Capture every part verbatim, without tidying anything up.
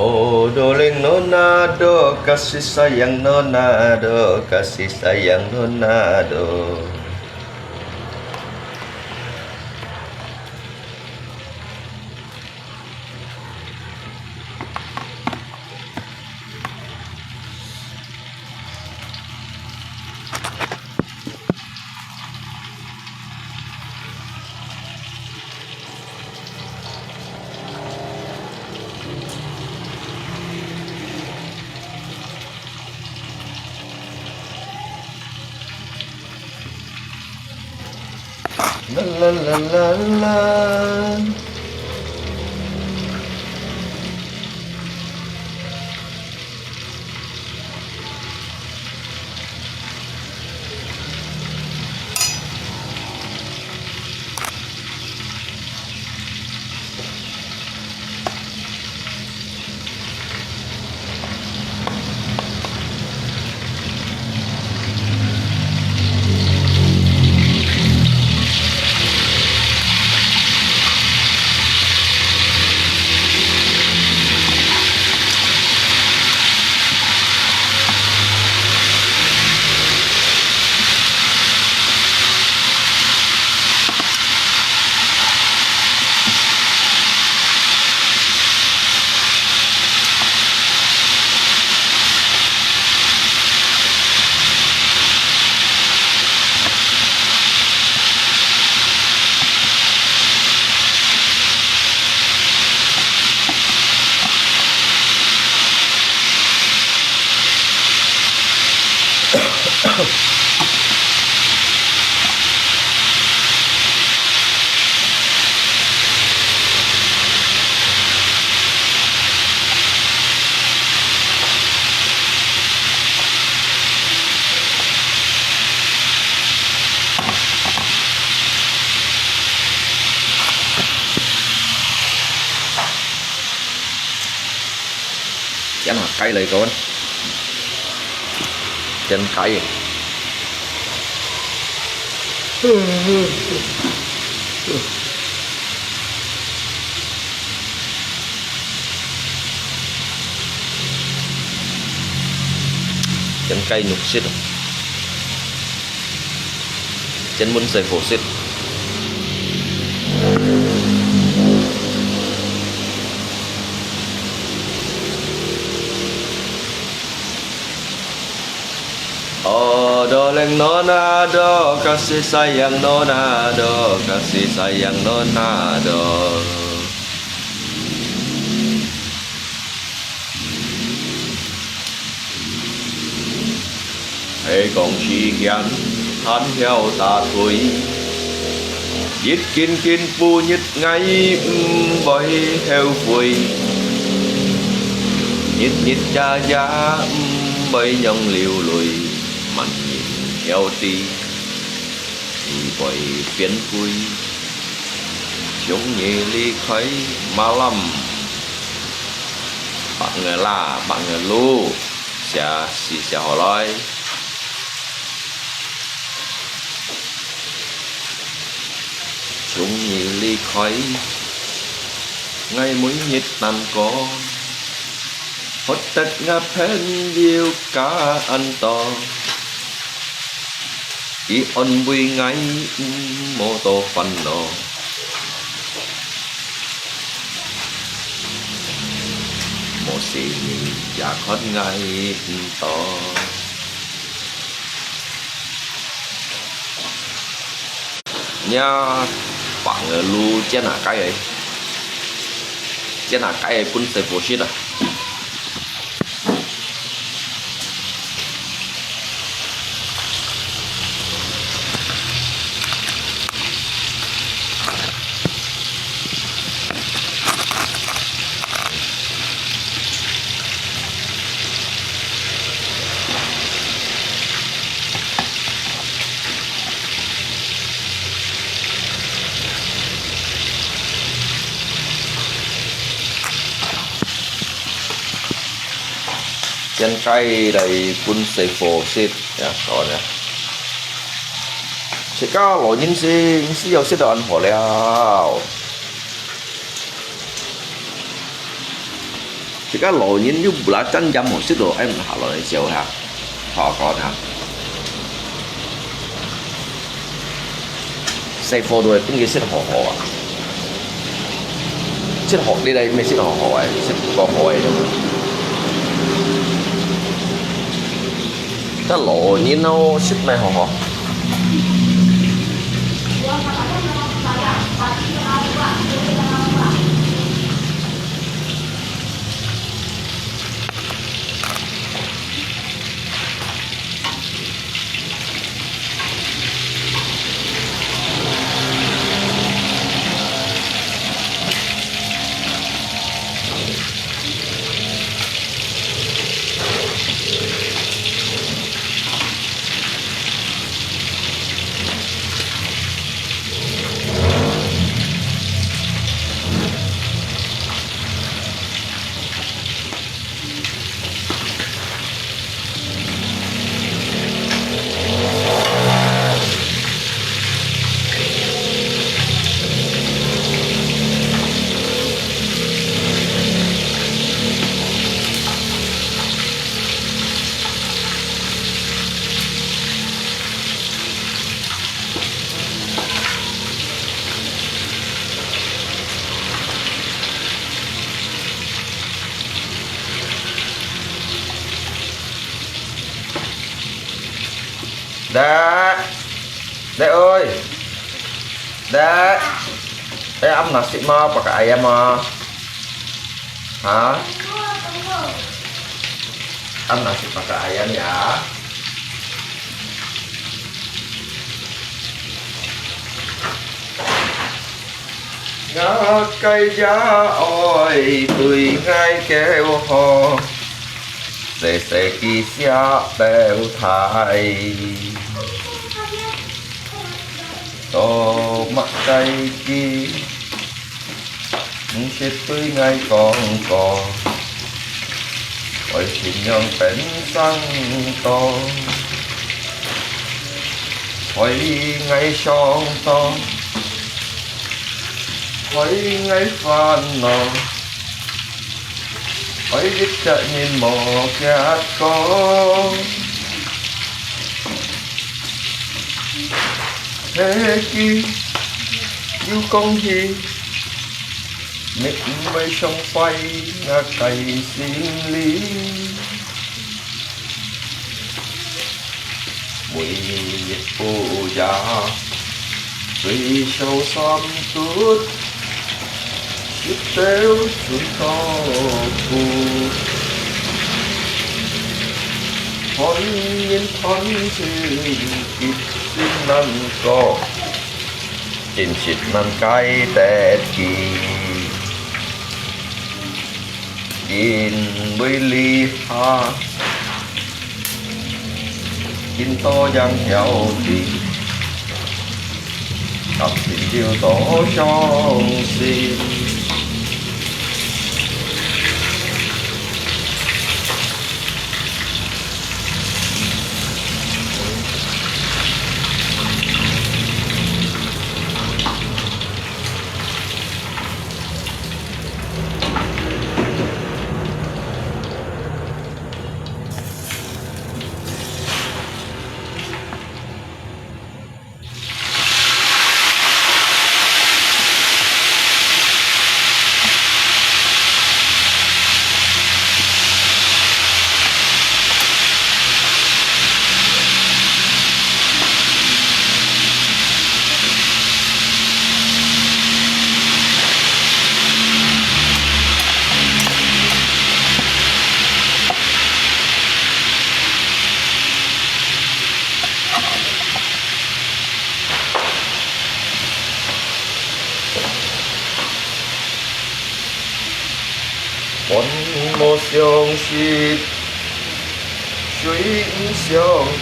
Oh, darling nona do, kasih sayang nona do, kasih sayang nona do. 啦啦啦啦啦。 煎下雞嚟講，煎雞。煎雞肉絲，煎燜細火絲。 Oh, darling nona do, kasih sayang nona do, kasih sayang nona do. 係講時間還曉打退，一斤斤補一，𠊎毋會後悔，日日夜夜毋會讓流淚，萬年曉得，你會變貴。從你離開，malam。白月啦，白月路。 寫詩寫好來。從你離開，𠊎每日難過，覺得𠊎朋友加恁多。佢安慰𠊎，毋好多煩惱。 無細義也看𠊎毋到。若白月路煎下雞仔，煎下雞仔分細伙食啊！ 煎雞來分細伙食，呀，好呢。自家老人先，先要食到恁好了。自家老人又無啦，真正無食咯，愛毋下來笑哈。好，講下。細貨都會分佢食好好啊。食好，你來，毋係食好好啊，食過好个。但老人哦，食毋好好。 Dek, Dek ơi, Dek, eh, ăn nasi mah, pakai ayam mah. Hah? Ăn nasi pakai ayam ya. Ngak ke ya ơi, tui ngai kêu hò, sê sê ki sia bèo thai. Tô mak kai ki, msit tui ngai kong ko, oi sin yong pen sang to, oi ngai song to, oi ngai fan no. Oi，一隻人無結果。Hê kì又講起，你毋會傷壞𠊎个心理。 每日烏鴉最少三嘟，一朝春到苦。看人看情，一心難過，真實難解得起。 因為這下幾多樣條件，感情有多傷心。本無相識，誰毋相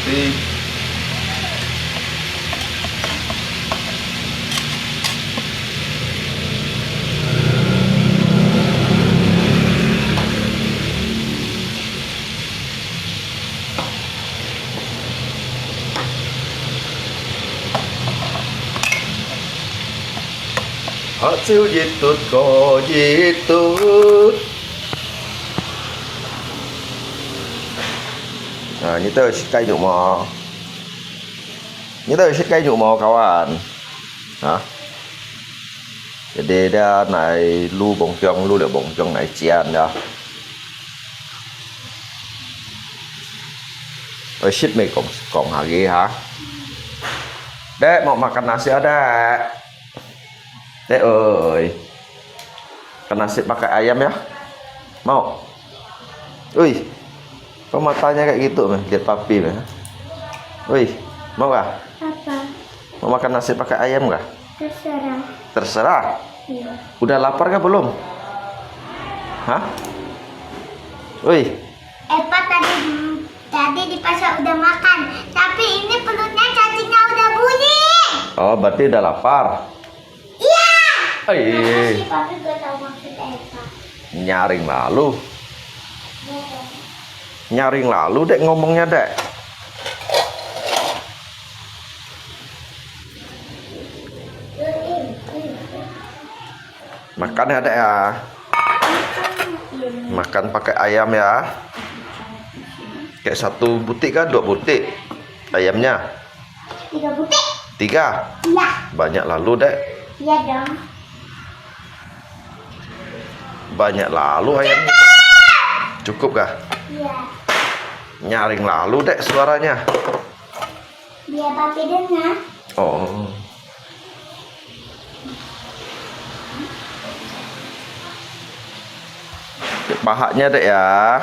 識？ 白晝一盹過一盹，啊，你兜有食雞肉無？你兜有食雞肉無，kawan？啊？Jadi dia naik lu bongcong, lu liu bongcong naik cian dah. Oi, sip mei kong, kong lagi ha. Dek, mau makan nasi ah, Dek? Dek oi. Makan nasi pakai ayam ya? Mau? Ui. Kok matanya kayak gitu meh, lihat papi meh. Ui, mau kah? Apa? Mau makan nasi pakai ayam kah? Terserah. Terserah? Iya. Udah lapar kah belum? Hah? Ui. Epa tadi, tadi di pasar udah makan, tapi ini perutnya cacingnya udah bunyi. Oh, berarti udah lapar. Iya. Ai. Makasih, Papi, gua tahu maksud Epa. Nyaring lalu. Iya. Nyaring lalu, Dek, ngomongnya, Dek. Makan ya, Dek, ya. Makan pakai ayam, ya. Kayak satu butik kah, dua butik ayamnya? Tiga butik. Tiga? Iya. Banyak lalu, Dek. Iya dong. Banyak lalu ayamnya. Cukup kah? Iya. Nyaring lalu, Dek, suaranya. Biar Papi dengar. Oh. Pahaknya, Dek, ya.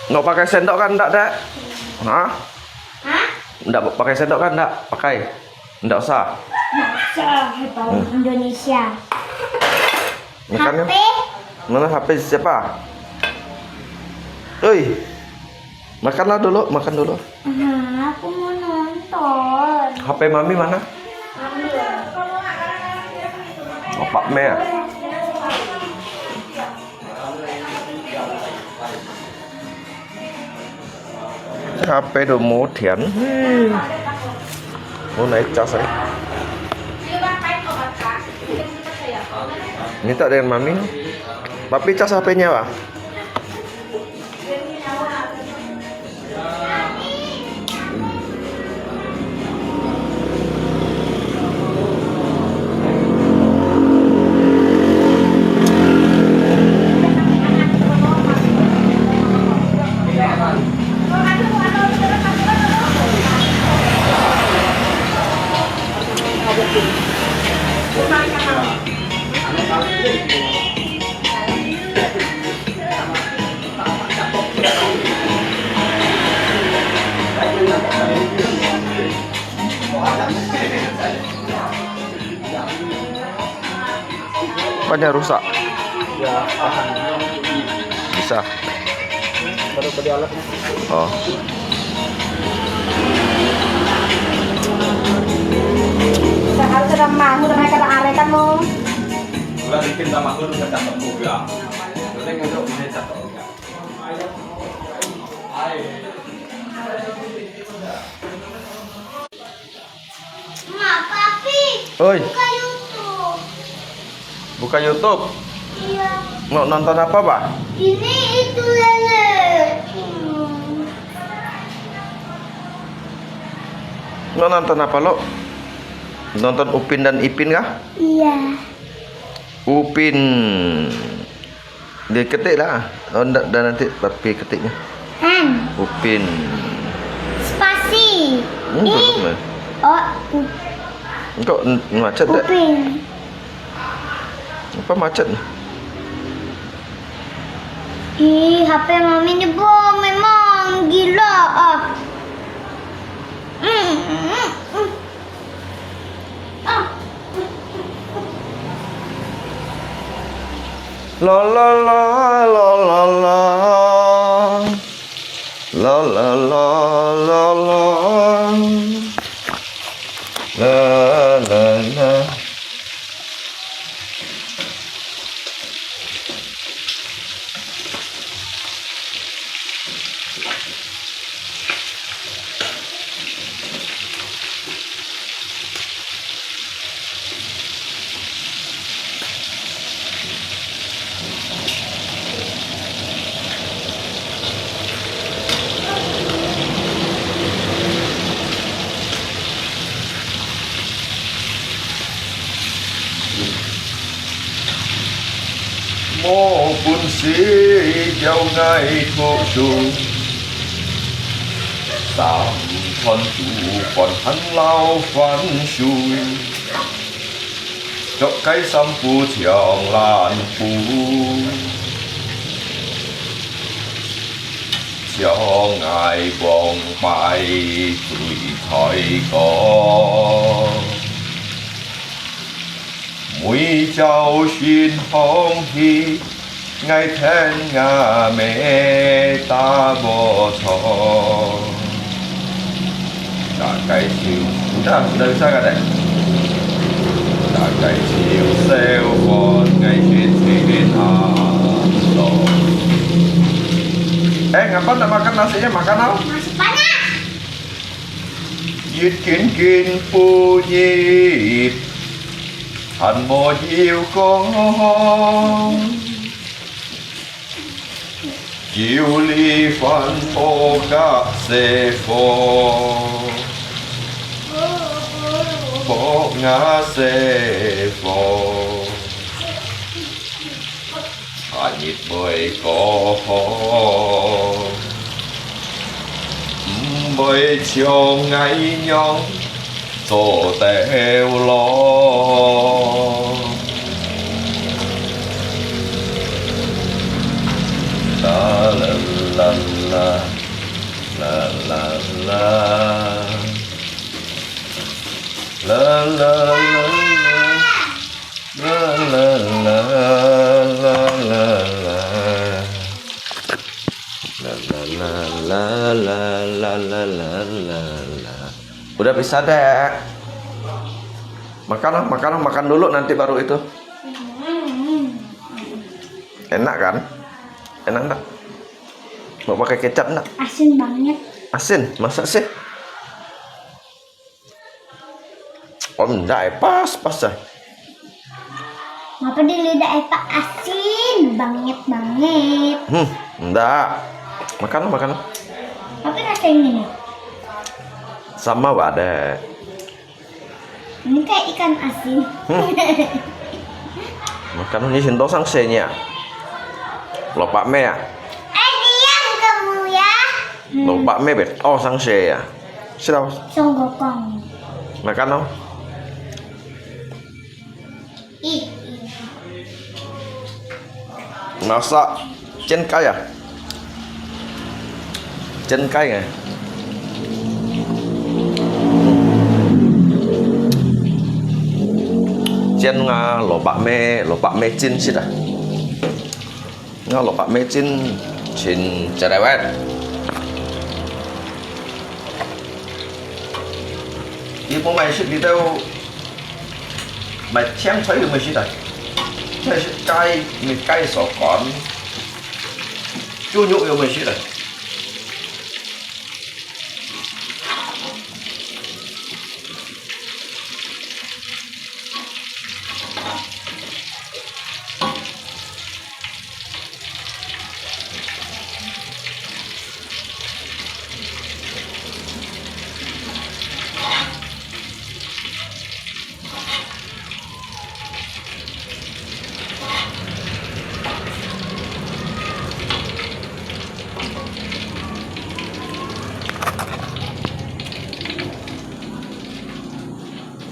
Mau pakai sendok kah ndak, Dek? Hah? Hah? Ndak pakai sendok kah ndak? Pakai. Ndak usah. Ndak usah, hai bawang Indonesia. Makan ya. H P? Mana H P siapa? Oi. Makanlah dulu, makan dulu. Ah, aku mau nonton. H P Mami mana? Ambil. Bapak meh. H P都無電，唉，無哪cas啊？Minta dengan Mami. Papi cas H P-nya, Pak? ，banyak rusak. Ya, tahan. Bisa. Baru beli alatnya. Oh. Sahal sedang mahal, sedang kata aretan mo. Udah bikin sama aku udah cakep juga. Udah nggak ada punya cakep juga. Ma, Papi, Oi. Buka YouTube. Buka YouTube? Iya. Mau nonton apa, Pak? Ini itu lele. Hmm. Mau nonton apa, Lo? Nonton Upin dan Ipin kah? Iya. Upin. Dia ketik lah. Oh, ndak, dah nanti Papi ketiknya. An. Upin. Spasi. Hmm, ih. Bagus lah. Oh, u- Kok n-, macet tak? Upin. Apa macet? Ih, H P Mami ni bo memang gila ah. Hmm, hmm, hmm. La la la, la la la. La la la, la la. La la la. 叫𠊎讀書，三餐煮飯還摎番薯，著个衫褲像爛布，像𠊎往擺最衰過。每朝晨風起， 𠊎聽吾姆打無錯。大家就，sudah, sudah bisa kada? 大家就小飯，𠊎先去拿咯。Eh, ngapa ndak makan nasinya? Makan, oh. Nasi panas. 一斤斤不入，還無油光。 九里番婆甲細貨，婆甲細貨，下日會過好，毋會像𠊎樣 做得咯。啦啦啦啦，啦啦啦，啦啦啦啦，啦啦啦啦啦啦。 啦啦啦啦啦啦啦啦。Udah bisa, Dek. Makan, ah, makan, ah, makan dulu, nanti baru itu. Enak kan? Enak ndak? Mau pakai kecap ndak? Asin banget. Asin? Masa sih? Oh, ndak, eh. Pas, pas, ah. Ngapa di lidah Epa asin banget-banget? Hmm, ndak. Makan, makan. Tapi rasanya gini. Sama wadah. Ini kayak ikan asin. Hmm. Makan ini sendok sang senya. Lupa me ya. Eh, diam kamu ya. Hmm. Lupa me bet. Oh, sang se ya. Sudah. Song gokong. Makan, oh. Ih, ih. Masak 煎雞啊？煎雞啊？煎啊，蘿蔔咩？蘿蔔咩煎食啊？ Ngau lok pak mecin, cin cerewet. Ibu mai sit di teu, mai tiang cai ibu mai sit ah. Cai sit kai, mi kai so kon. Cu nyuk ibu mai sit ah.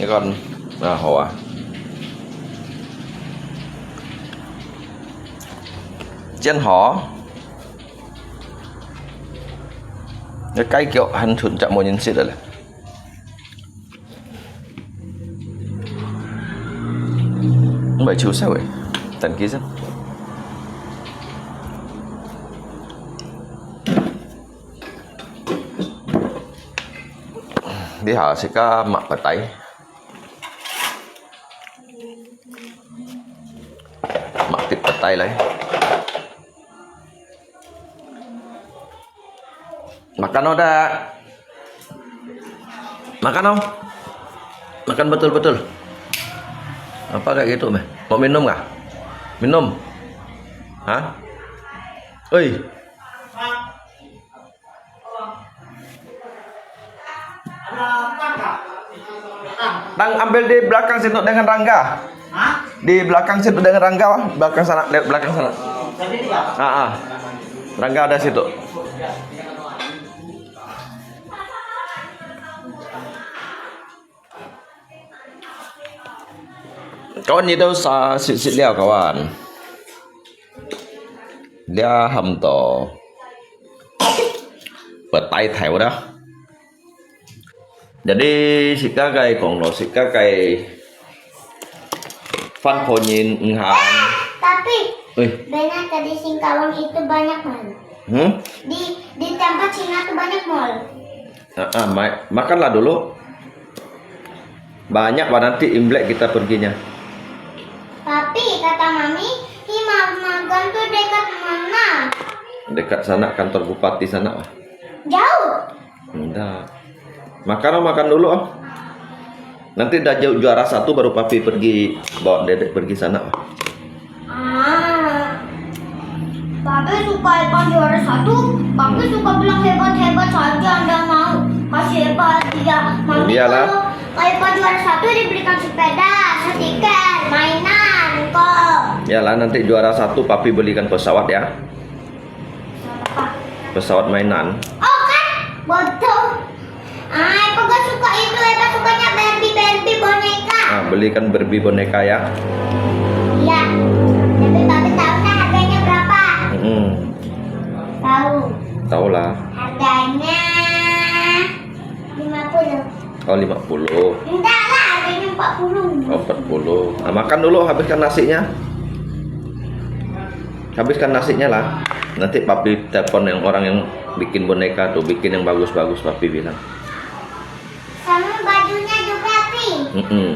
Ini kan, nah, hoa. Cien hoa. Ini kai kiok han chun cak mo nyin sit le. Mbai chiu sao eh. Tan ki sao. Di ha sika mak patai. Mak pit patai lai. Makan oh, Dak. Makan oh. Makan betul-betul. Apa kayak gitu, meh? Mau minum kah? Minum. Hah? Oi. Tang, ambil di belakang situ dengan Rangga. Hah? Di belakang situ dengan Rangga, wah. Belakang sana, lewat belakang sana. Ah, ah. Rangga ada situ. Kawan, nyi to sa sit-sit liao, kawan. Lia ham to. Petai thai dah. Jadi, sika kai kong lo, sika kai fan ko nyin nghan. Tapi, Ui, benar tadi singkawang itu banyak mall. Hmm? Di di tempat Cina tuh banyak mall. Ah, ah, ma- makanlah dulu. Banyak bah nanti Imlek kita perginya. Tapi kata mami, di ma- magang tuh dekat mana? Dekat sana, kantor bupati sana. Jauh. Ndak. Makan, oh, makan dulu, oh. Nanti dah ju- juara satu baru papi pergi bawa dedek pergi sana, oh. Ah. Papi suka Evan juara satu, papi suka bilang hebat-hebat saja, ndak mau kasih hebat dia. Mami Iyalah. Kalau Evan juara satu dibelikan sepeda, stiker, mainan, kok. Iyalah, nanti juara satu papi belikan pesawat ya. Pesawat apa? Pesawat mainan. Oh kan, bodoh. Ai, Papa suka itu, Eva sukanya Barbie, Barbie boneka. Ah, belikan Barbie boneka ya. Iya. Tapi Papi tahu nggak harganya berapa? Mm-mm. Tahu. Tahu lah. Harganya lima puluh. Oh, lima puluh. Enggak lah, harganya empat puluh. Oh, empat puluh. Nah, makan dulu, habiskan nasinya. Habiskan nasinya lah. Nanti Papi telepon yang orang yang bikin boneka tuh, bikin yang bagus-bagus, Papi bilang. Sama bajunya juga, Pi. Mm-mm.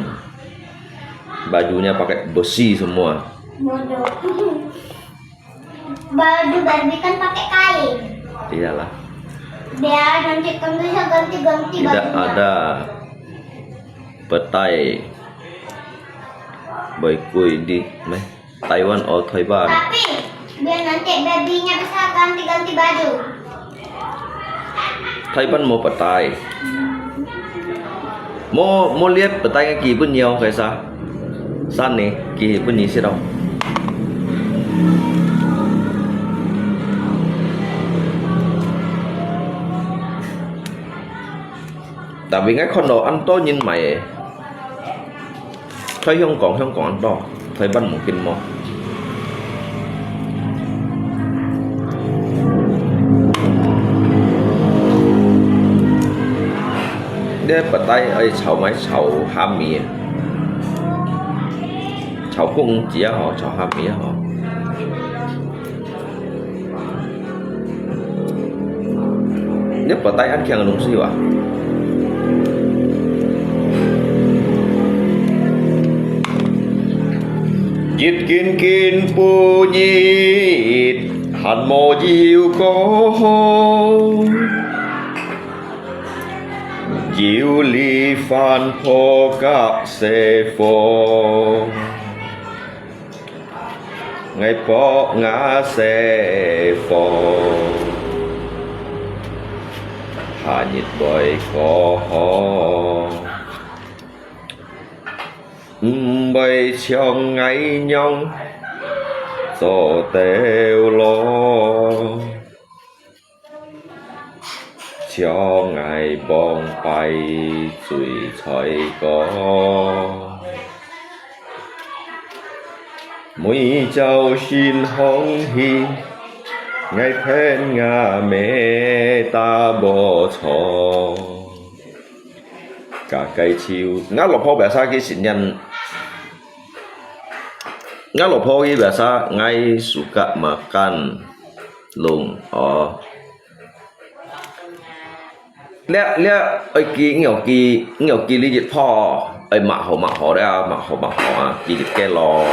Bajunya pakai besi semua. Bodoh. Baju Barbie kan pakai kain. Iyalah. Biar nanti kan bisa ganti-ganti Tidak bajunya. Ada petai. Baik, kui di, meh. Taiwan or Taiwan? Tapi, biar nanti baby-nya bisa ganti-ganti baju. Taiwan 無 petai. 無，無列 petai 个基本要个啥？三呢，基本意思咯。Tapi 𠊎看到恁多人買个。 在香港，香港恁多，台灣mungkin無。這petai愛炒，買炒蝦米啊，炒公子啊吼，炒蝦米啊吼。 你petai恁強个東西哇？一斤斤半日，還無有過。有你番婆甲細貨。 𠊎博𠊎細貨，下日會過好，毋會像𠊎樣做到老。 像𠊎往擺醉菜糕，每朝新歡喜，𠊎騙吾姆打無錯。Kakai ciu，吾老婆biasa去新年，吾老婆佢biasa，𠊎suka makan lung，哦。 這，這愛記，你愛記，你愛記你一鋪，愛抹好抹好了，抹好抹好啊，記一個咯，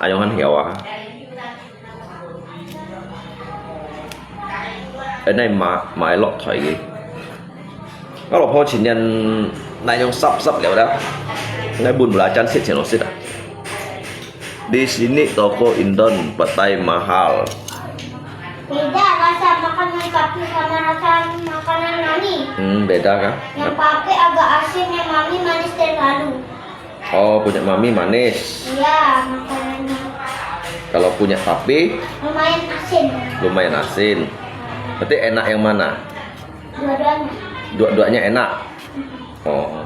恁樣還曉啊。恁樣抹，抹落去个。吾老婆前年那樣濕濕了啦，𠊎分belacan食全部食啊。 Di sini toko Indon petai mahal. Beda rasa makanan Papi sama rasa makanan Mami. Hmm, beda kah? Yang Papi agak asin, yang Mami manis terlalu. Oh, punya Mami manis. Iya, makanannya. Kalau punya sapi, Lumayan asin. Lumayan asin. Berarti enak yang mana? Dua-duanya. Dua-duanya enak. Oh.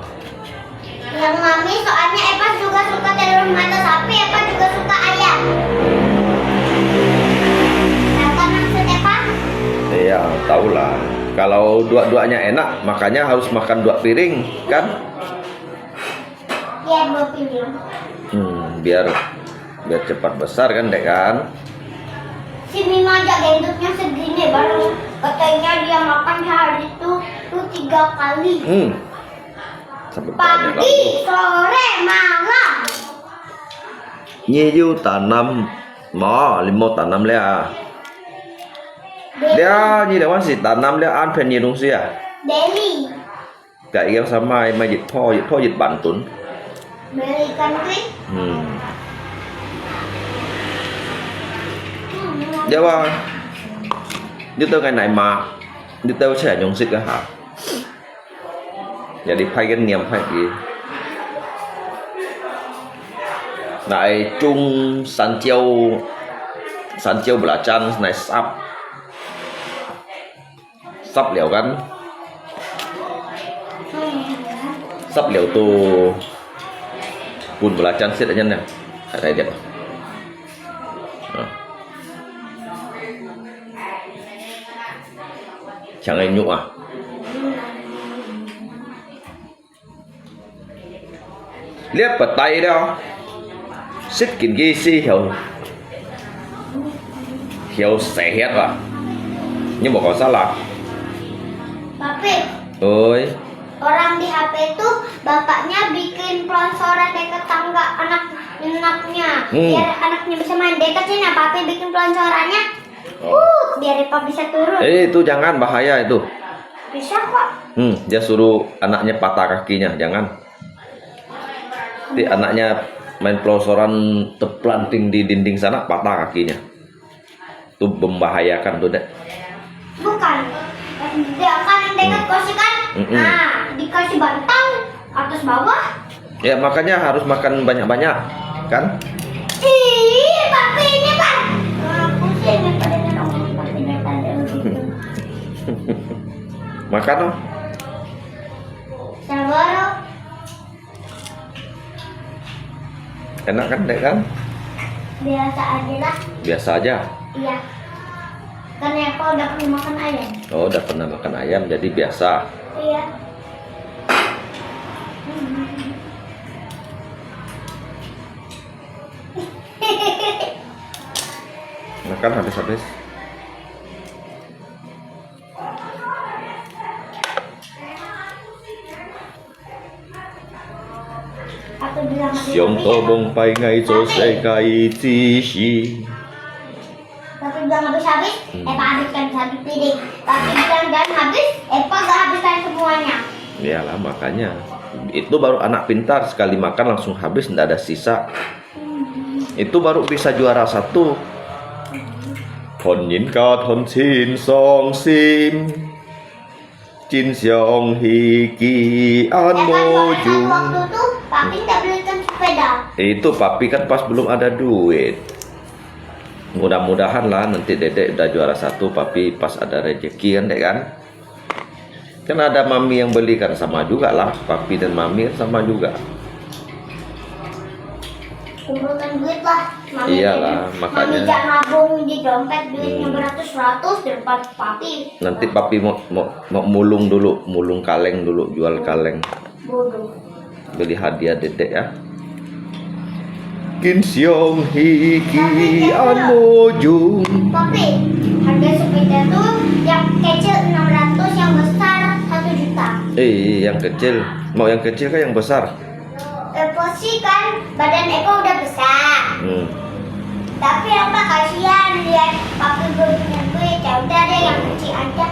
Yang mami, soalnya Epa juga suka telur mata sapi, Epa juga suka ayam. Tahu kan maksud Epa? Iya, tahulah. Kalau dua-duanya enak, makanya harus makan dua piring, kan? Ya, dua piring. Hmm, biar biar cepat besar kan, Dek kan? Si Mima aja gendutnya segini, baru katanya dia makan sehari itu tuh tiga kali. Hmm. Sampai banyak Pagi, lagi. Sore, malam. Nyi yu tanam, mo, limo tanam le ah. Beli, Dia nyi lewan si tanam le an pen nyi dong si ah. beli. Kak yang sama mai yit po, yit po yit ban tun. Beli kan, Kri? Hmm. Dia wa. Dia tahu kan nai ma. Dia tahu saya nyong sit ke ha. Jadi pai kan niam pai di. Nai chung san jiao, san jiao belacan nai sap. Sap liao kan? Sap liao tu pun belacan sit aja nè. Ada aja. Nah. Jangan nyuk ah. Lihat petai dia. Sit kin ki si hiau. Hiau sehat lah. Ini mau kau salah. Papi, Oi. Orang di H P itu bapaknya bikin pelonsoran dekat tangga anak-anaknya, Hmm. Biar anaknya bisa main. Dekat sini, Papi bikin pelonsorannya. Oh. Uh, biar Epa bisa turun. Eh, itu jangan, bahaya itu. Bisa kok. Hmm, dia suruh anaknya patah kakinya, jangan. Nanti anaknya main pelosoran terpelanting di dinding sana, patah kakinya. Itu membahayakan tuh, Dek. Bukan. Dia kan yang dekat kosi kan? Mm-mm. Nah, dikasih bantal atas bawah. Ya, makanya harus makan banyak-banyak, kan? Ih, Papi ini, Pak. Nah, pusing ya, pada orang Papi datang dari situ. Makan, oh. Sabar, oh. Enak kan, Dek, kan? Biasa aja lah. Biasa aja. Iya. Karena Epa udah pernah makan ayam. Oh, udah pernah makan ayam, jadi biasa. Iya. Makan habis-habis. Aku bilang habis. Siang tobong pai ngai cho sekai chi si. Tapi bilang habis-habis, Hmm. Epa habiskan satu piring. Tapi bilang jangan habis, Epa gak habiskan semuanya. Iyalah, makanya. Itu baru anak pintar, sekali makan langsung habis, ndak ada sisa. Itu baru bisa juara satu. Thôn nhìn ca thôn chín song sim. Chín song hi ki an Epa mo juara satu jung. Waktu itu, Papi nggak belikan sepeda. Itu Papi kan pas belum ada duit. Mudah-mudahan lah nanti Dedek udah juara satu, Papi pas ada rezeki kan, Dek kan? Kan ada Mami yang belikan, sama juga lah. Papi dan Mami kan sama juga. Kumpulkan duit lah. Mami Iyalah, jadi, makanya. Mami jak nabung di dompet duitnya Hmm. beratus-ratus, dapat Papi. Nanti Papi mau, mau, mau mulung dulu, mulung kaleng dulu, jual kaleng. Bodoh. Beli hadiah Dedek ya. Kin siong hi ki an mo jung. Papi, harga sepeda tuh yang kecil enam ratus, yang besar satu juta. Eh, yang kecil. Mau yang kecil kah yang besar? Epa sih kan badan Epa udah besar. Hmm. Tapi Epa kasihan lihat Papi belum punya duit. Ya udah deh, yang kecil aja.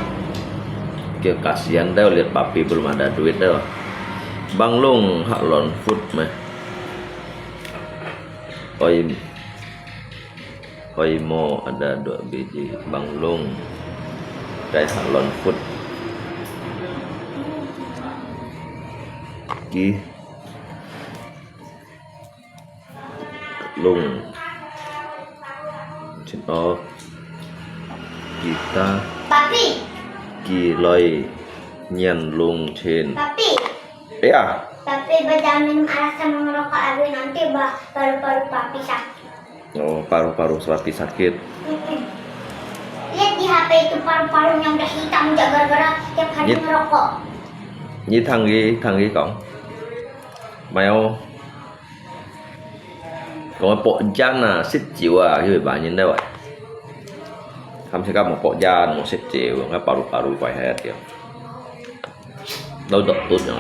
Kasihan deh lihat Papi belum ada duit deh. Bang Long hak lon food meh. Oi. Oi mo ada dua biji Bang Long. Kai hak lon food. Ki. Long. Papi. Ki loi nyan lung chin. Papi. Ya. Papi, belajar minum arak sama ngerokok lagi nanti bah paru-paru papi sakit. Oh, paru-paru papi sakit. Mm-mm. Lihat di H P itu paru-parunya udah hitam aja gara-gara tiap hari ngerokok. Ni thang ki, thang ki kong. Mai oh. Kong pok jan ah, sit jiu ah, yoi ba nyin deh wai. Ham sikap mo pok jan, mo sit jiu, ngai paru-paru kuai hai tiap. Dau dok tut nyo.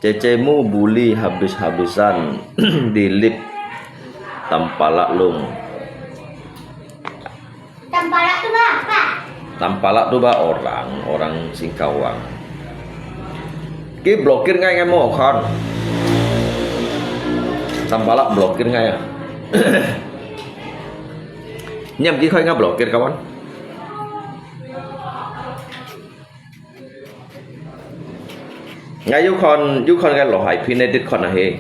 Cecemu buli habis-habisan dilip tampalak lung. Tampalak tu apa? Tampalak tu ba orang, orang Singkawang. Ki blokir ngai ngai mo kon. Tampalak blokir ngai ah. Nyam ki khoi ngai blokir kawan. Ngai yu kon, yu kon ngai lo hai pin edit kon ahi.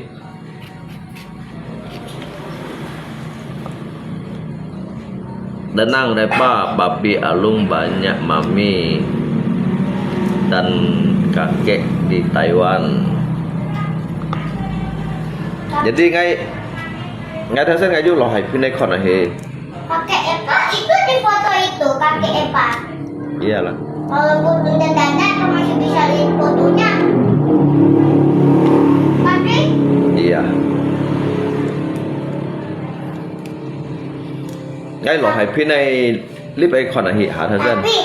Tenang deh pa, papi alung banyak mami dan kakek di Taiwan. Jadi ngai, ngai thai sen ngai yu lo hai pin edit kon ahi. Kakek Epa ikut di foto itu, kakek Epa. Iyalah. Kalau fotonya dandan, kau masih bisa lihat fotonya. Tapi? Iya. Ngai lo hai pin ai lip ai kon ahi ha thai sen. Tapi,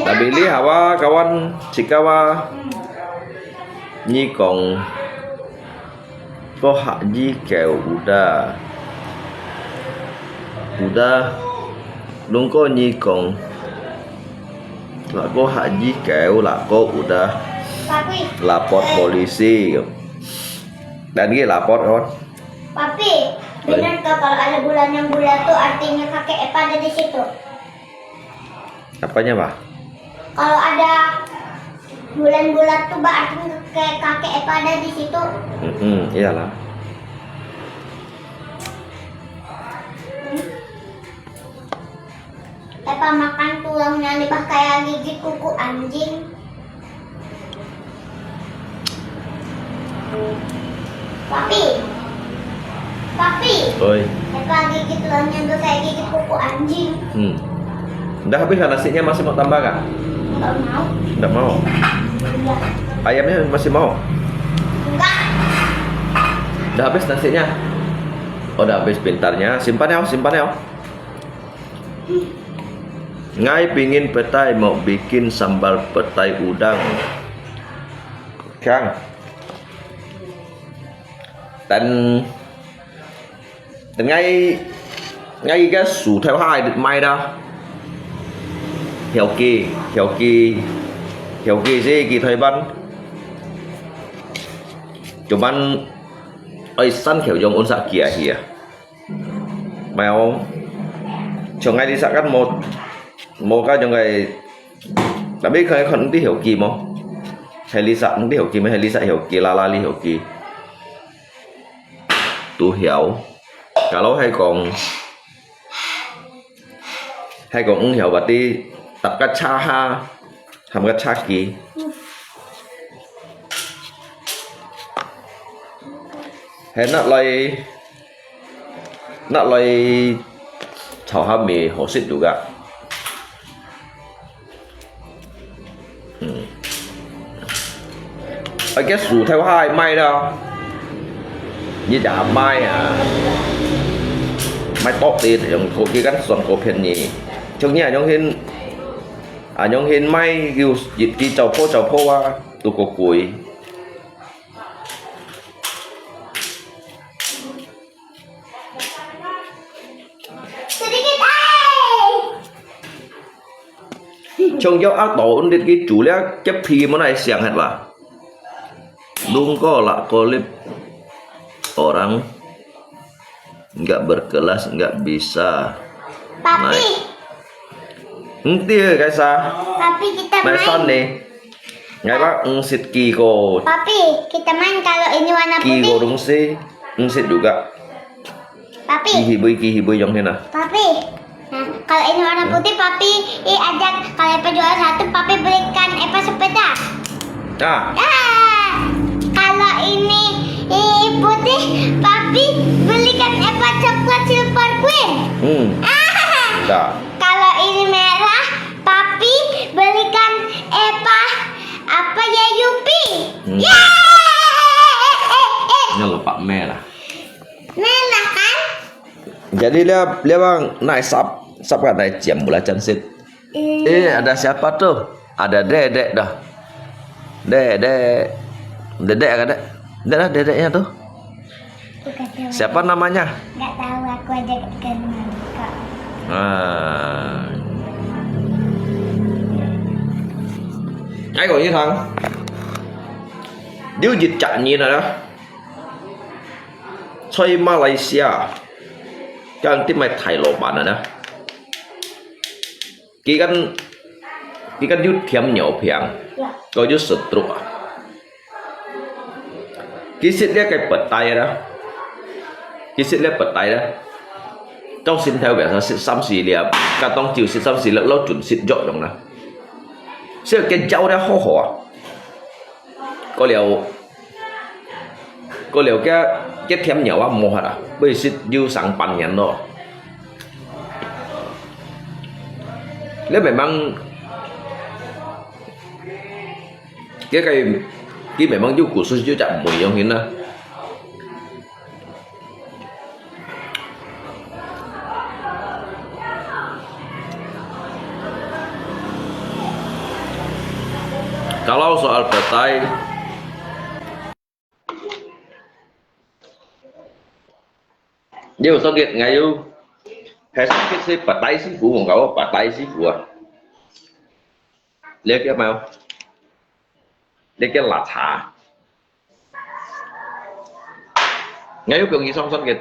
tapi li hawa kawan sikawa. Hmm. Ni kong Ko hak yi kêu udah. Udah. Lung ko nyi kong. Lah ko hak yi kêu lah ko udah. Papi. Lapor polisi. Dan ki lapor kon. Papi, benar kah kalau ada bulan yang bulat tuh artinya kakek Epa ada di situ? Apanya, Pak? Kalau ada bulan bulat tuh berarti kakek, kakek Epa ada di situ. Mm-mm, iyalah. Hmm. Epa makan tulangnya lebih kayak gigit kuku anjing. Papi. Papi. Oi. Epa gigit tulangnya tuh kayak gigit kuku anjing. Hmm. Dah habis kah nasinya, masih mau tambah kah? Enggak mau. Enggak mau? Iya. Ayamnya masih mau? Enggak. Dah habis nasinya? Oh, dah habis, pintarnya. Simpan ya, simpan ya. Ngai pingin petai mau bikin sambal petai udang. Kang. Tan, tan ngai, ngai ka su thai hai mai da. Hiau ki, hiau ki, hiau ki si ki thai ban. Cuman, ai san hiau yong un sa kia hia. Mai ong. Chong ngai di sa kan mo, mo ka chong ngai. Tapi kau kon di hiau ki mo. Hai li sa di hiau ki mo, hai li sa hiau ki, la la li hiau ki. Tu hiau. Kalau hai kong, hai kong ung hiau bati tap ka cha ha, ham ka cha ki. Hai nak lai Nak lai chau ha mi hổ sít du gak. Hmm. Ai cái su thai hai mai da. Ni da mai à. Mai tok ti yong ko ki kan suang ko phian ni. Chung ni yong hin, à yong hin mai yu yit ki chau po chau po wa tu ko kui. Sedikit, ai! Chong yau ak to undit ki chu lia kep phi mo nai siang het la. Lung ko la ko lip orang nggak berkelas, nggak bisa. Papi. Nti kai sa. Papi, kita main. Mai san ni. Ngai ba ng sit ki ko. Papi, kita main kalau ini warna putih. Ki ko dong si. Ng sit juga. Papi. Ki hibui, ki hibui yong hina. Papi. Nah, Kalau ini warna putih, Papi, eh, ajak. Kalau Epa juara satu, Papi belikan Epa sepeda. Ah. Ah, kalau ini, eh, putih, Papi belikan Epa coklat Silver Queen. Hmm. Ah. Dah. Kalau ini merah, Papi belikan Epa apa ya, Yupi? Hmm. Yeay! Ini lupa merah. Merah kan? Jadi 這，這樣拿十，十個來剪，mulai剪先。嗯。Eh, ada siapa tu? Ada Dedek dah. Dedek. Dedek ada. Dedek dah, Dedeknya tu. Bukan siapa. Siapa namanya? Nggak tahu, aku aja nggak kenal, Kak. Ah. Ai, kau ini thang. Dia uji cak ni dah. 在馬來西亞，佢等店个大老闆啊呢，佢等，佢等有糖尿病，佢有 stroke 啊。其實這個不大啦，其實這不大啦，到心頭邊上食三四粒，加當晝食三四粒，老準食作用啦。所以佢藥了好好啊。 過了，過了，該，該甜藥啊，無法啊，愛食有成半年咯。你慢慢，該個，佢慢慢有故事就講毋會用心啦。 Kalau soal petai, dia usah lihat ngayu. Hai sakit si petai si fu, kau petai si fu ah. Lihat dia mau. Dia kira lah cha. Ngayu kong isong son kit.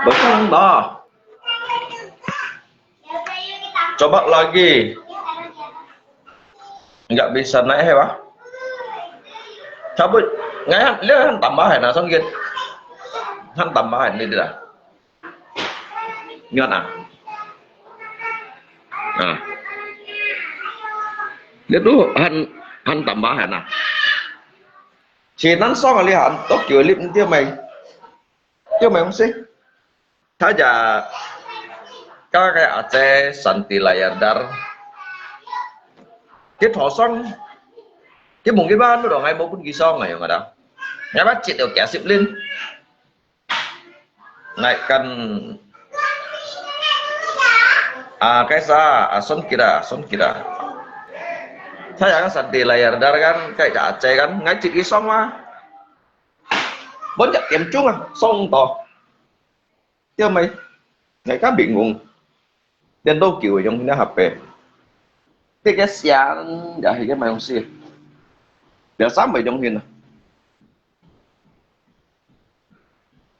Betul dah. Coba lagi. Nggak bisa naik, he, wah. Cabut. Ngai han, lihat han tambahan, nah, songkit. Han tambahan ni dia. Ingat, ah. Nah. Dia tu han, han tambahan, nah. Chỉ nắng song lihat, tốc kiểu lip dia mai. Dia mai không sih? Thaja, kaka aje Santi Layardar. Kit hosong, kit mung kit ban, mu dong ai mo pun kisong ai yong ada. Ngai ba chit yo kia sip lin. Ngai kan, ah, kaisa, ah, son kira, son kira. Thaja kan Santi Layardar kan, kai ja aje kan, ngai chit kisong ma. Bốn giờ kém chung à, song to. Dia mai, ngai ka bingung. Dia tốc kiểu yong hina hape. Dia cái siang, ya, cái mai yong si. Dia sama yong hina.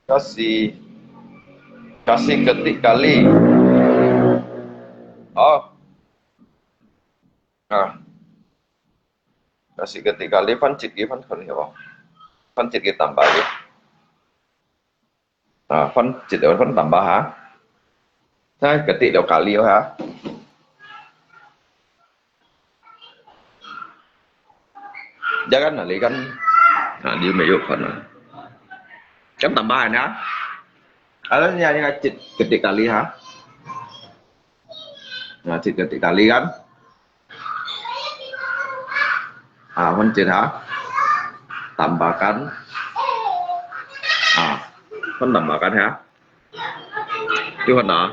Kasi, kasi ketik kali. Oh. Ah. Kasi ketik kali, phân chit cái phân khẩn hiểu không? Phân chit cái tambah cái. À, phân chit là phân tambah hả? Thế cái tỷ lệ kali hả? Ya kan, nah, li kan. Nah, li mayo kan, nah. Kan tambah na. Ada ni, ni kecil, kecil kali ha. Nah, kecil kali kan. Ah, 分解 ha. Tambahkan. Ah, 分 tambahkan ha. 就很难。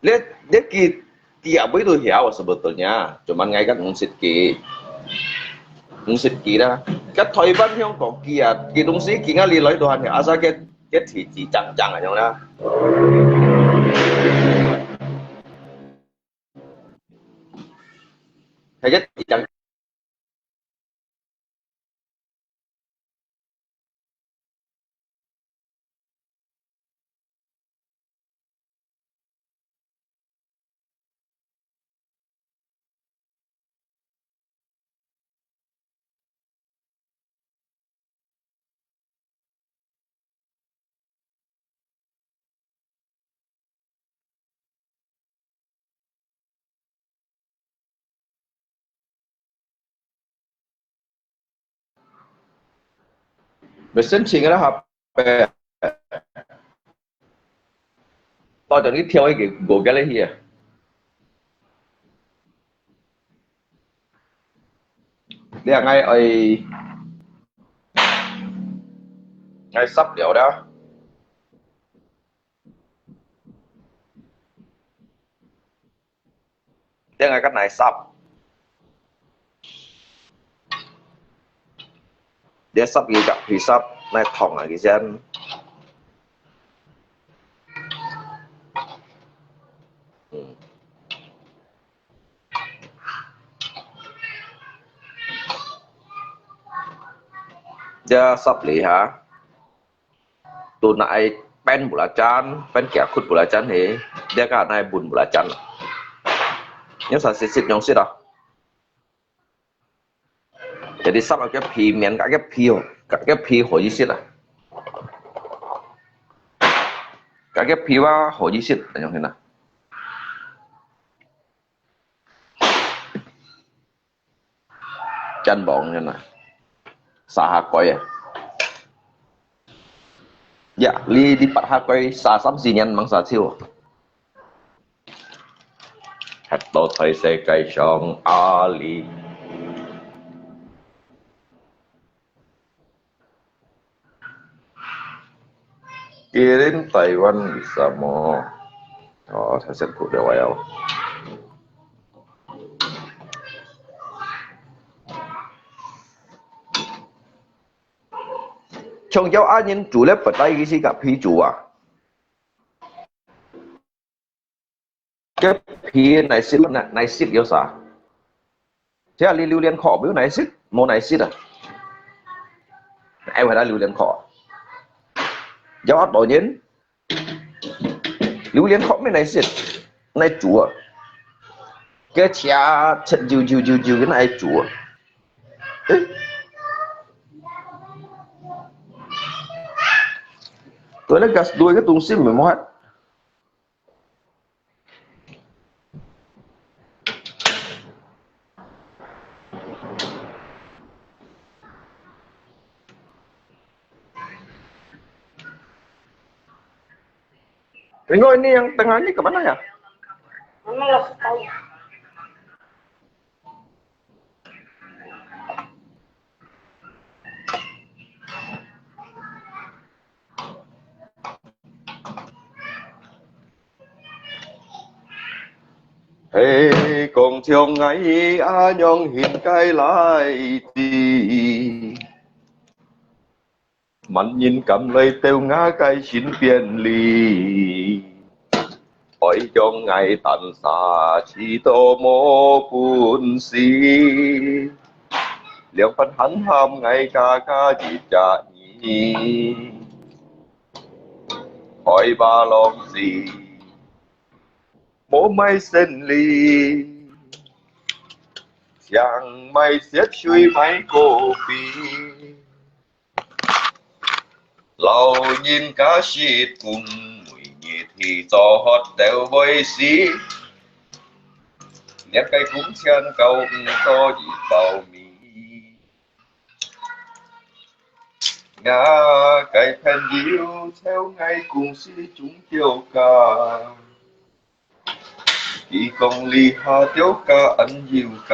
你，你佢，佢也會都曉啊，sebetulnya。Cuman ngai kan 毋識佢，毋識佢啦。該台灣香港佢啊，佢東西佢ngayon來都還曉，asal佢，佢字字正正啊，樣啦。係佢字正 Mesti sing lah apa? 到底你跳一个五个咧去啊？你啊，爱，爱十了了。 Dia ngai kan nai sap. Dia sap gi kak pi sap nai thong a gi sian. Hmm. Dia sap li ha. Tu nai pen belacan, pen kiakut belacan he, dia ka nai bun belacan. Yang sa sisit nyong sit ah. Jadi sap ka pi mian, ka pi ho, ka pi ho yi sit ah. Ka pi wa ho yi sit, yang hina. Can bong nyan ah. Sa ha koi ah. Ya, li, li pat ha koi sa sam si nyan mang sa chiu. Hat to thoi se kai shong a li. Kirim Taiwan bisa mo. Oh, 太辛苦了，我要。像要按人煮了，不带一些个皮煮啊。 个皮来食，来，来食有啥？这里榴莲壳没有来食，没来食啊。哎，我来榴莲壳。有啊，多人，榴莲壳没来食，来煮啊。个切，切，揪，揪，揪，揪，个来煮啊。哎。对，那个，对，个东西没没。 Tengok ini yang tengah ni ke mana ya? Mana lah tahu. 嘿，讲将𠊎阿娘现该来至，万人敢来到吾个身边里。 愛將𠊎單儕試到無本事，兩番喊喊𠊎家家一隻耳，害怕浪子無賣身哩。像賣雪水賣果皮。老人家食飯，每日去做學都會死，兩个工錢夠毋到一包米。我个朋友在𠊎公司種吊柑。 佢講這下吊柑恁有價，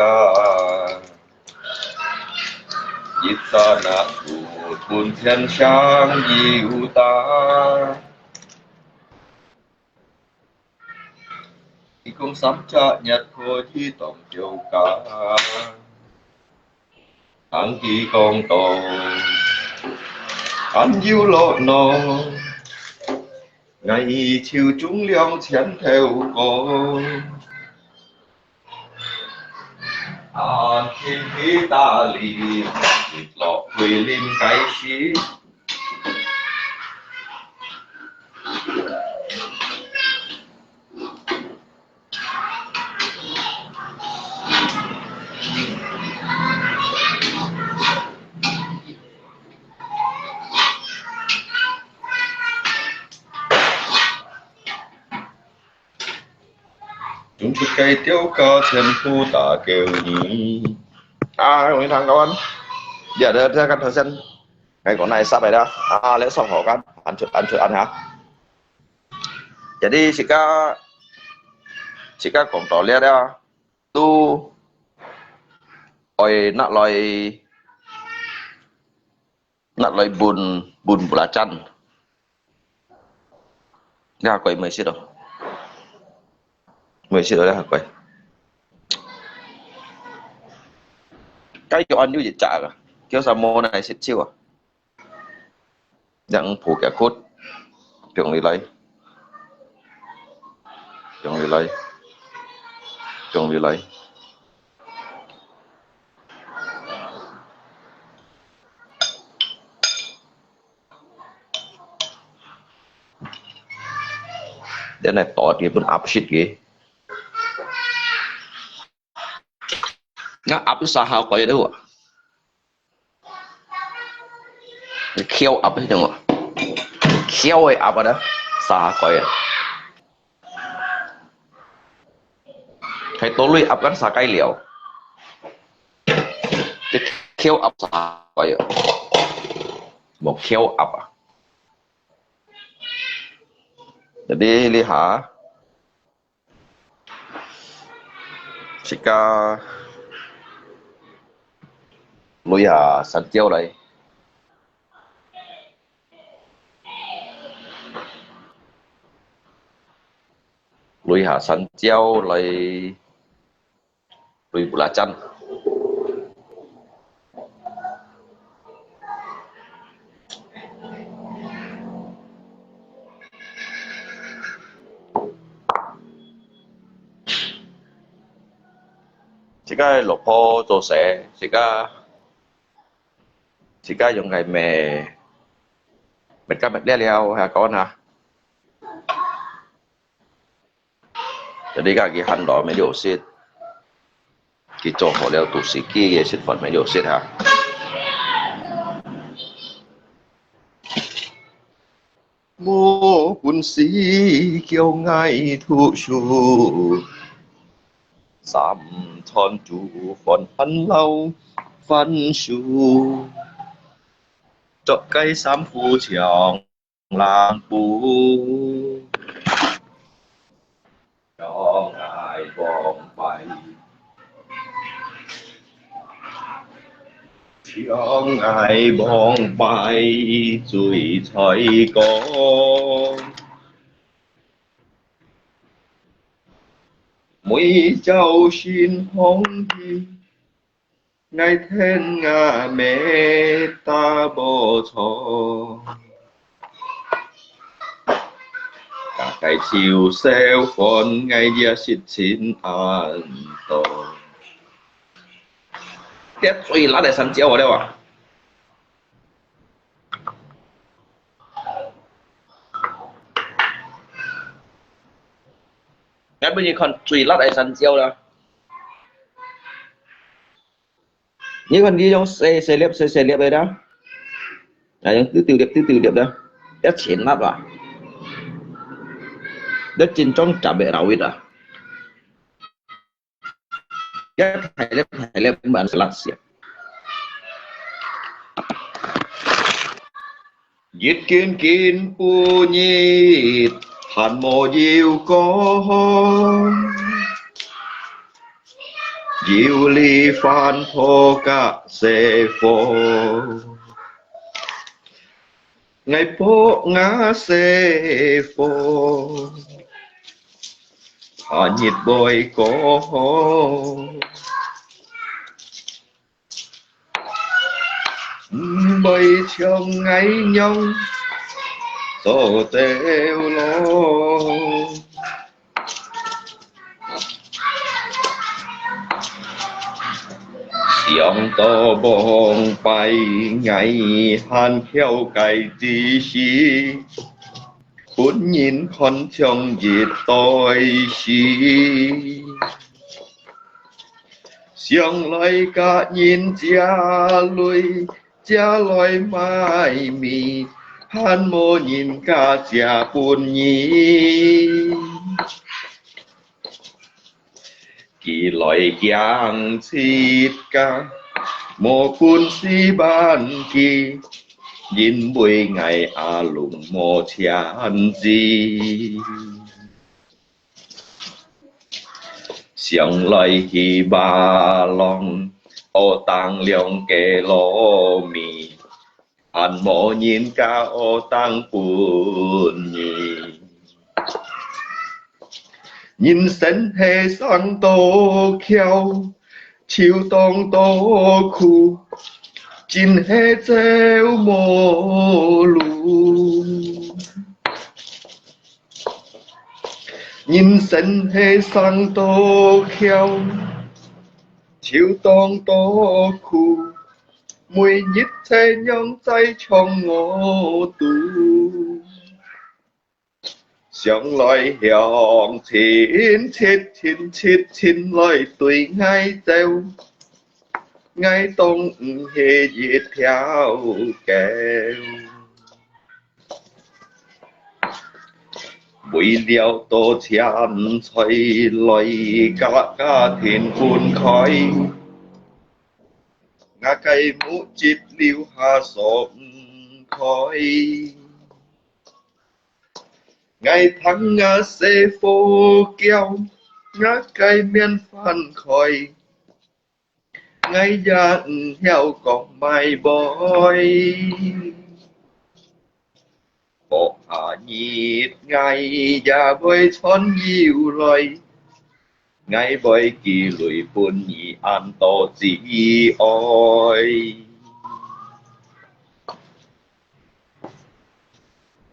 一隻若五分錢正有打。佢講三隻月可以當吊柑。 聽佢講到，恁有樂鬧，𠊎就種兩千頭果。恁天氣打哩，落雨淋該時。 種出个吊柑全部打給你。啊，我跟你講，你ada ada kan頭先，𠊎講那一霎个啦，啊，你上好看，安出安出安哈。Jadi自家自家講到這了，都愛拿來 拿來燜，燜belacan。你下過無食哦？無食哦，你下過。該叫安有一隻啊，叫啥物來食手啊？這樣抱佢骨，放入來，放入來，放入來。 Dia nak tot dia pun absit ke. Nga ap tu saha koi tu. Khiau ap tu tengok. Khiau ai ap ada. Saha koi. Hai tolui ap kan sakai liau. Khiau ap sakai yo. Mau khiau ap ah. Jadi lihat. Sika lui ha san chiau lai. Lui ha san chiau lai, lui belacan. Sika lok po to se, sika 自家用个咩，搣个搣了了，下講哈。就你家己handle乜有食，佢做好了，都係佢个食飯乜有食哈。無本事叫𠊎讀書，三餐煮飯還摎番薯。 著个衫褲像爛布，像𠊎往擺，像𠊎往擺最衰過。每朝晨䟘起， 𠊎跈吾姆打啵錯，大家就笑歡，𠊎也食盡恁多。這最辣个山椒啊，了啊！ 𠊎分你看最辣个山椒啦。你看你用細細粒、細細粒个啦，啊，用丟丟粒、丟丟粒啦，一千粒啊，一斤重十个rawit啊，一大粒、大粒，慢慢食。 一斤斤半日，還無有過，有哩飯泡甲細火，𠊎博吾細火，怕日會過。 毋會像𠊎樣做到老。想到往擺𠊎還噭个之時，分人看像一堆屎。 想來甲人借鐳，借來買米，還無人家借分你。佢來驚自家，無本事還佢，因為𠊎阿龍無錢支。 想來去馬浪，學當兩个糯米，還無人家學當分你。人生係生到噭， 就當多苦，真係走無路。人生係生到噭，就當多苦，每日在仰在唱我肚。 想來向親戚親戚親來對𠊎走，𠊎當毋係一條狗。為了多錢財來甲家庭分開，吾个目汁流下爽毋開。 𠊎聽吾細火噭，吾个面翻開，𠊎也毋曉講麼會。博下日𠊎也會賺又來，𠊎會寄鐳分你恁多子哀。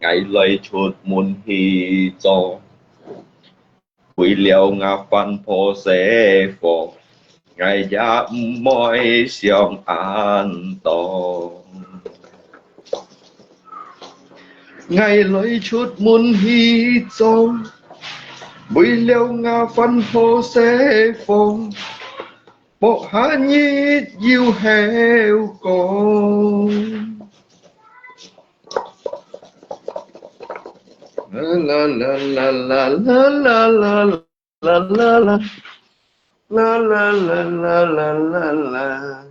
𠊎來出門去做，為了吾飯泡細火，𠊎也毋會想恁多。𠊎來出門去做，為了吾飯泡細火， 博下日又後過。啦啦啦啦啦啦啦啦啦啦啦啦啦啦啦啦啦啦。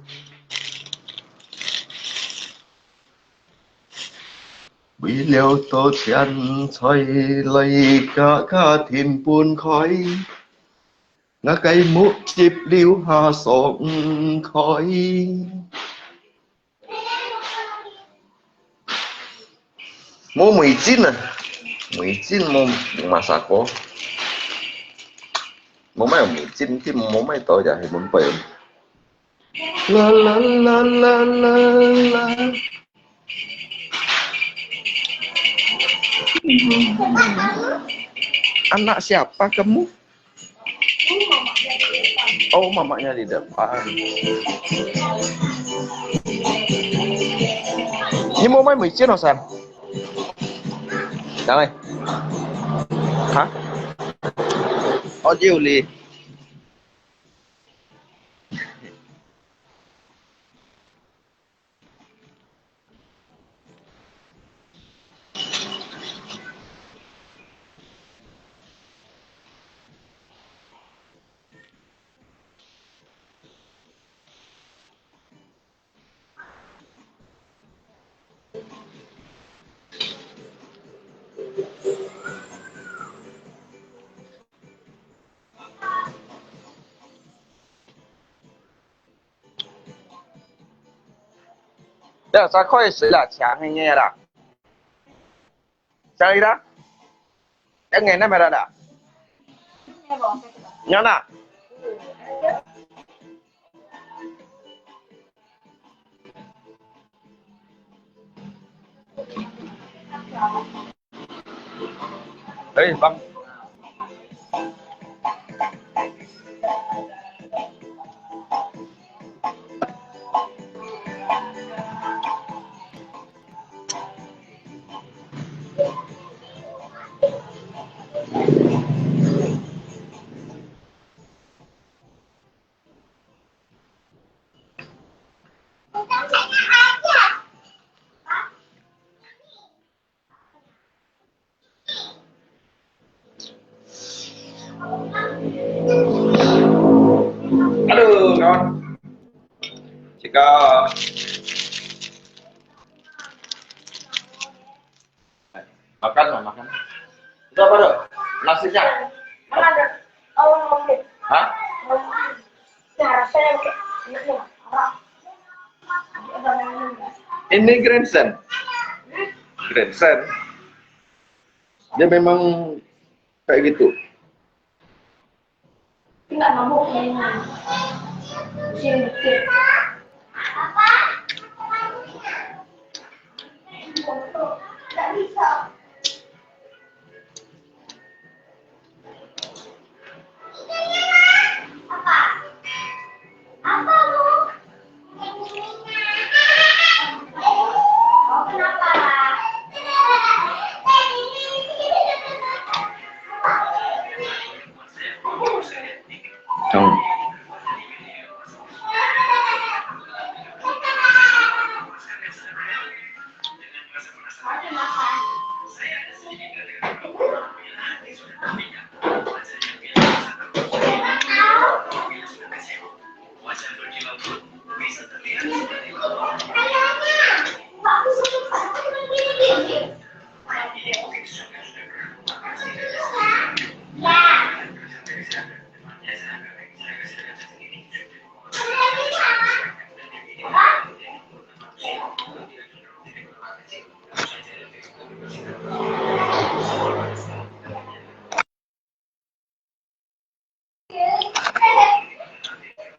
為了多錢財來甲家庭分開， 吾个目汁流下爽毋開。無味精啊，味精無，無masak過。無買味精，佢無買到就係滿貴。啦啦啦啦啦啦。Anak siapa kamu? Oh, mamaknya di depan. 你無買味精哦，San？哪位？哈？哦，有哩。Ya, saya kau isi lah, siang ini ada. Cari dah. Yang ini mana dah? Yang mana? Eh, Bang. Aduh, kawan. Cekak. Makan lah, makan. Itu apa tu? Nasinya? Hah? Ini grandstand. Grandstand. Dia memang kayak gitu.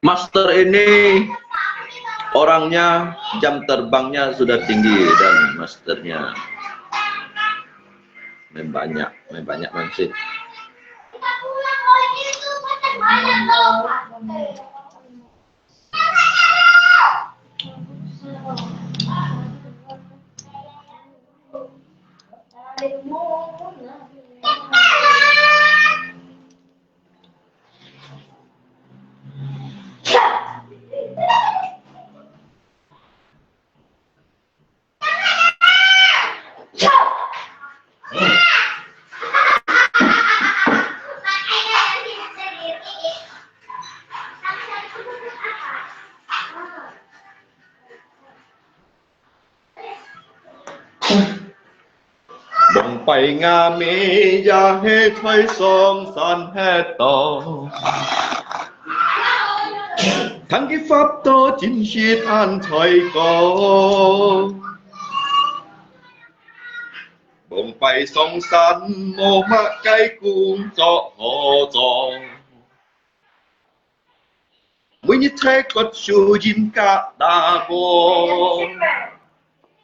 Master ini orangnya jam terbangnya sudah tinggi dan masternya membanyak, membanyak mansip.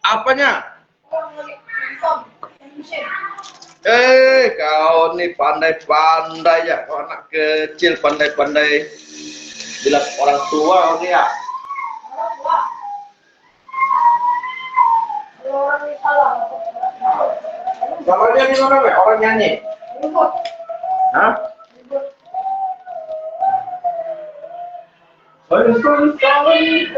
Apanya? Eh, kau ni pandai-pandai ya, kau anak kecil pandai-pandai bilang orang tua kau ni ya. Kalau dia di mana, Mek? Orang nyanyi? Hah? Sorry, sorry, sorry.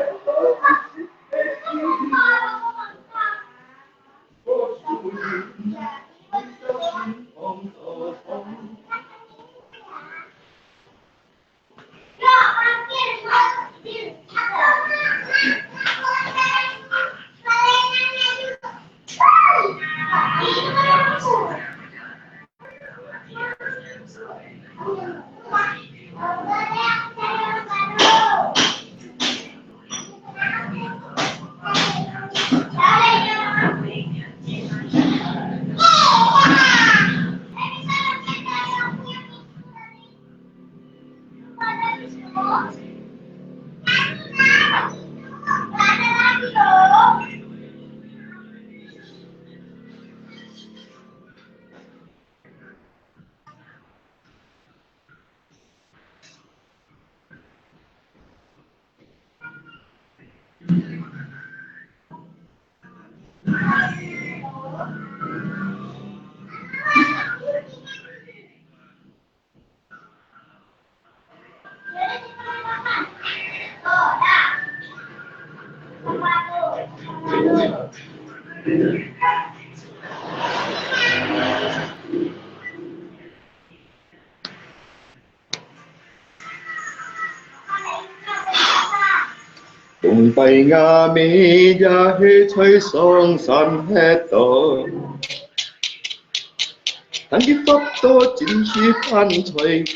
往擺吾姆也係在上山歇到，但佢發到真實還在講。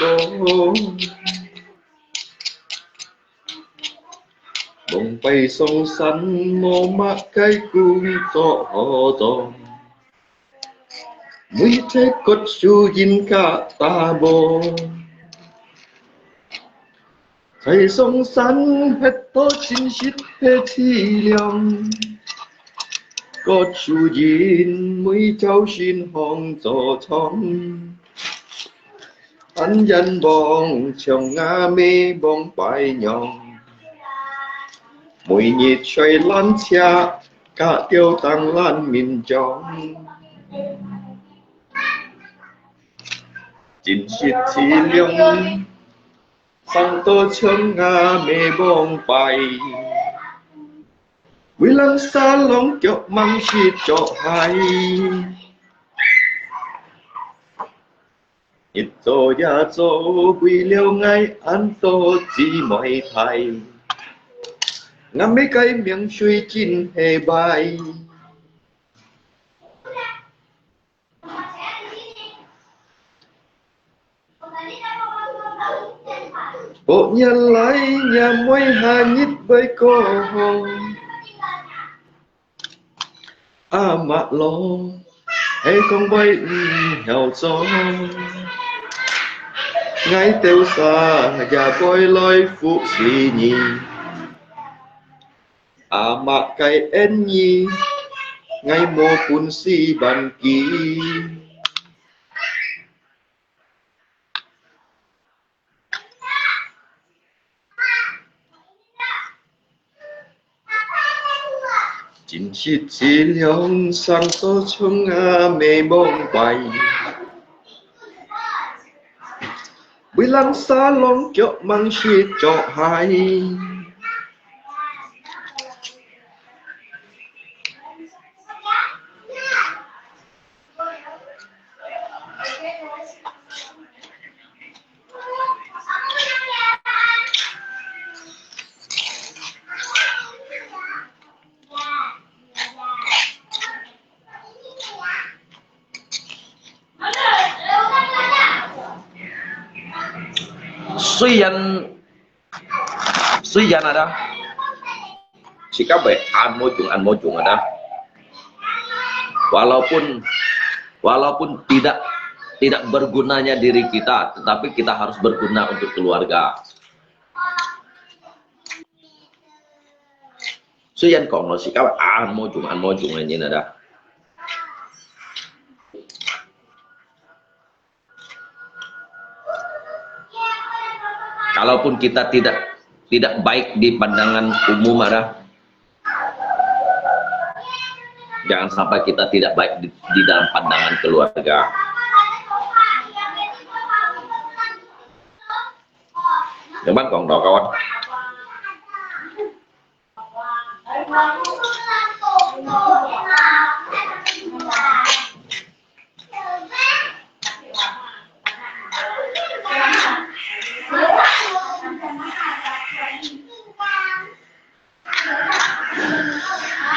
往擺上山無麼个工作好做， 每隻割樹仁佮打磨，在上山歇到真實係淒涼。割樹仁每朝晨䟘早床，還仰望像吾姆往擺樣，每日在爛車 加吊燈爛眠床，真實淒涼，生到像吾姆往擺，為人沙龍腳吂識著鞋。 日做夜做，為了𠊎恁多姊妹弟，吾姆个命水真係壞。五年來，若妹下日會過好。 阿嬤老，係講會毋曉做，𠊎兜儕也會來服侍你。阿嬤个恩義，𠊎無本事還佢。 真實淒涼，生到像吾姆往擺，為人沙龍腳吂識著鞋。 雖然 雖然ada，sikap eh, an mojung, an mojung ada. Walaupun, walaupun tidak, tidak bergunanya diri kita, tetapi kita harus berguna untuk keluarga. Suyan kong lo sikap an mojung, an mojung ini ada. Kalaupun kita tidak, tidak baik di pandangan umum ada, jangan sampai kita tidak baik di, di dalam pandangan keluarga. Memang kong lo kawan.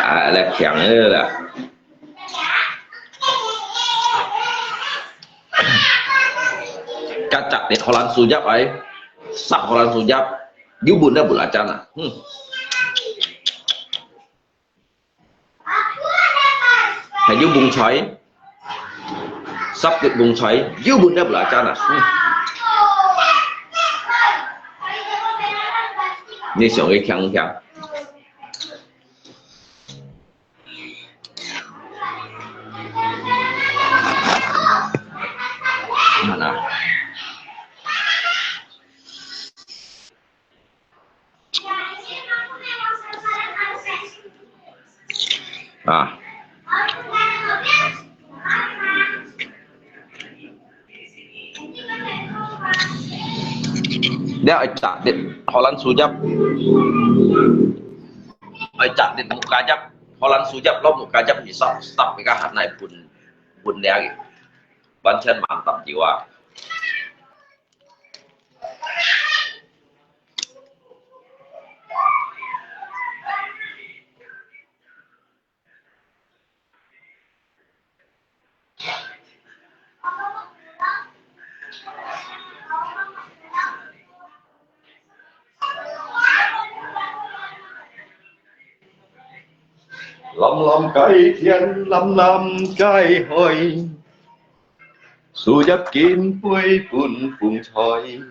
Ah, lah kiang ni lah. Kacak di holan sujap ai. Sap holan sujap. Yu bun dah bulacan ah. Hmm. Hai yu bung choi. Sap yu bung choi. Yu bun dah bulacan ah. Hmm. Ni siang ke kiang kiang. Mana? Ah. Dia acak, dia holan sujap. 愛摘你木瓜葉，可能樹葉，落木瓜葉，你十，十比較還來分，分了个，完全慢淡掉啊。 藍藍个天，藍藍个海，樹葉緊飛分風吹。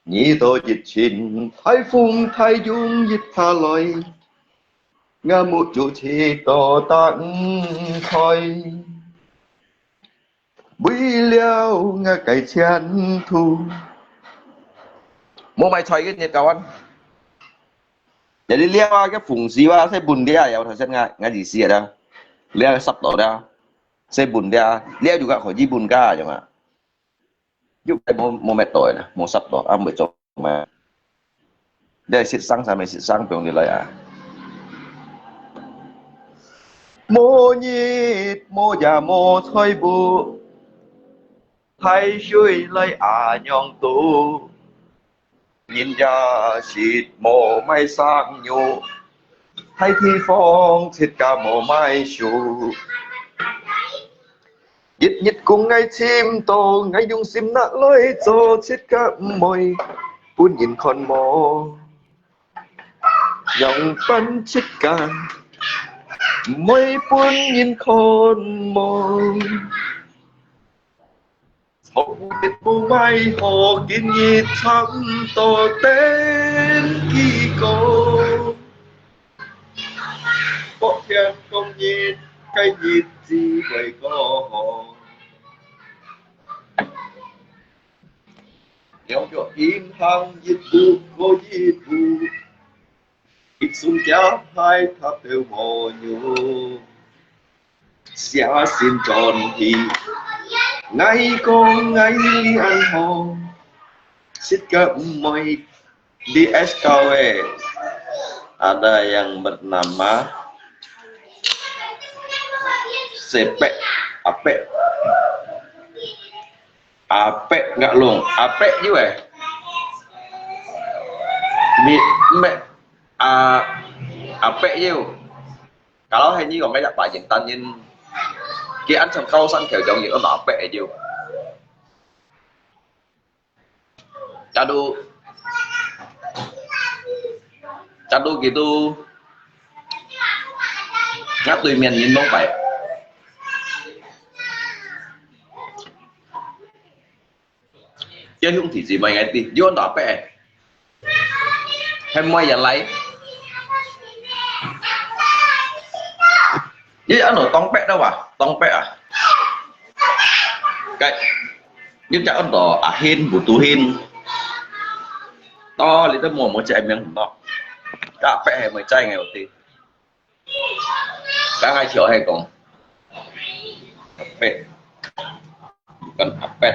你到一陣，大風大湧一下來，𠊎目珠直到打毋開。 為了𠊎个前途。無買菜个日搞啊！你這尞啊，个風勢啊，細分尞啊，有頭先𠊎，𠊎意思啊，尞个十多尞，細分尞，尞就較可以分家樣啊。又無，無乜多啦，無十多，啊，袂做。 你係先生，上面先生，放你來啊。無日無夜無財物，大水來阿娘肚。人也食無買生肉，大地方自家無買樹。 日日講𠊎尋到，𠊎用心拿來做，自家毋會分人看無。仰般自家毋會分人看無？昨日無買好，今日差毋多等幾個。 白天講日，該日子會過好。兩腳緊行，一步過一步，一雙腳鞋踏到無肉。 寫信轉去，𠊎講𠊎恁好，實在毋會。Di S K W，ada yang bernama Sepek Apek. Apek ngak lung, Apek you eh. Mi, mek, a, Apek you. Kalau hai ni orang kaya Pak Yin Tan Yin, ki an chang kau san theo jong you, Apek you. Chadu, chadu gitu. Ngak tui mian yin nong pai. Yau hiong ti zi mai ngai ti, yuan da pe. Hem mai yan lai. Ye ano tong pek da wa, tong pek ah. Kai, ye ja ano ahin, butuhin. To, li to mo mo che miang no. Ka pek hai mai chai ngai ti. Ka ngai thiau hai kong. Pek. Bukan apet.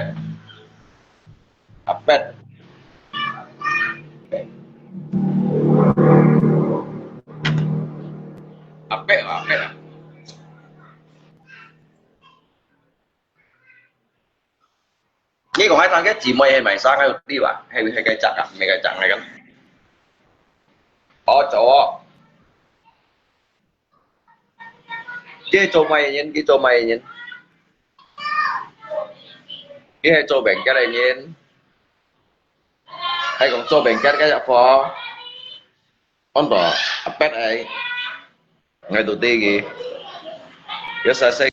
Apet. Apet, apet. Ni kong hai tang ke cimoi hai mai sang hai ti wa, hai hai kai chak ah, mai kai chak hai kan. Oh, cowok. Ki cho mai yin, ki cho mai yin. Ki hai cho beng kia lai yin. Hai kong cho beng kia kai chak po. On to, apet ai. Ngai tu ti ki. Yo sa sai.